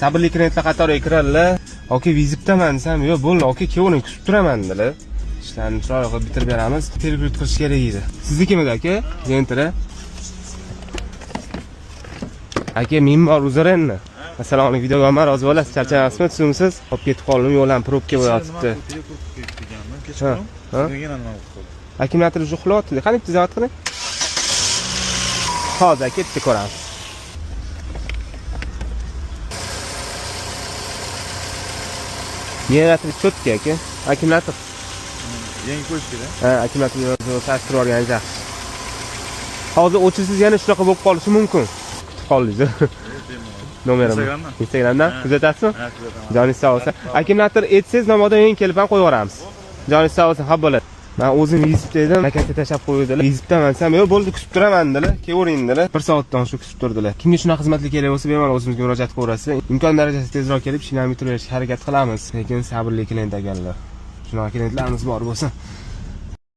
Sabrli klientlar qatoriga kiradilar. Aka, vizitdaman desam, yo'q, bo'ldi, aka, kelavering, kutib turaman dedilar. Ishlarni chiroyli qilib bitirib beramiz. Перекрут qilish kerak edi. Siznikimidi, aka? Gentra. Aka, men bor uzr endi. Assalomu alaykum, videoga omad, rozi bo'lasiz. Charchamayapsizmi, tuzukmisiz? Olib ketib qoldim, yo'l ham probka bo'lyotibdi. Deganman Ha, kechqurun. ha. Yana nima bo'lib qoldi? Akkumulyator уже uxlayapti. Qani, bitta zavod qiling. Hozir aka, bitta ko'ramiz. Generator чётко, aka. Akkumulyator. Yangi qo'yish kerak. Ha, akkumulyatorni tashlab yuborganingiz yaxshi. Hozir o'chirsangiz yana shunaqa bo'lib qolishi mumkin. Kutib qoldingiz. Nomerimni. Instagramdan? Instagramdan Ha. kuzatasizmi? Ha, kuzataman. Joningiz sog' bo'lsin. Akkumulyator etsangiz namodan keyin kelib ham qo'yib yuboramiz. Joningiz sog' bo'lsin, xafa bo'ladi. Men o'zim vizitda edim, maktabga tashlab qo'ydilar. Vizitdaman desam, yo'q, bo'ldi, kutib turaman dedilar. Kelavering dedilar. Bir soatdan shu kutib turdilar. Kimga shunaqa xizmatlar kerak bo'lsa, bemalol o'zimizga murojaat qilaverasiz. Imkon darajasida tezroq kelib, ishlarni bitirib berishga harakat qilamiz. Lekin sabrli klient ekanlar. Shunaqa klientlarimiz bor bo'lsin.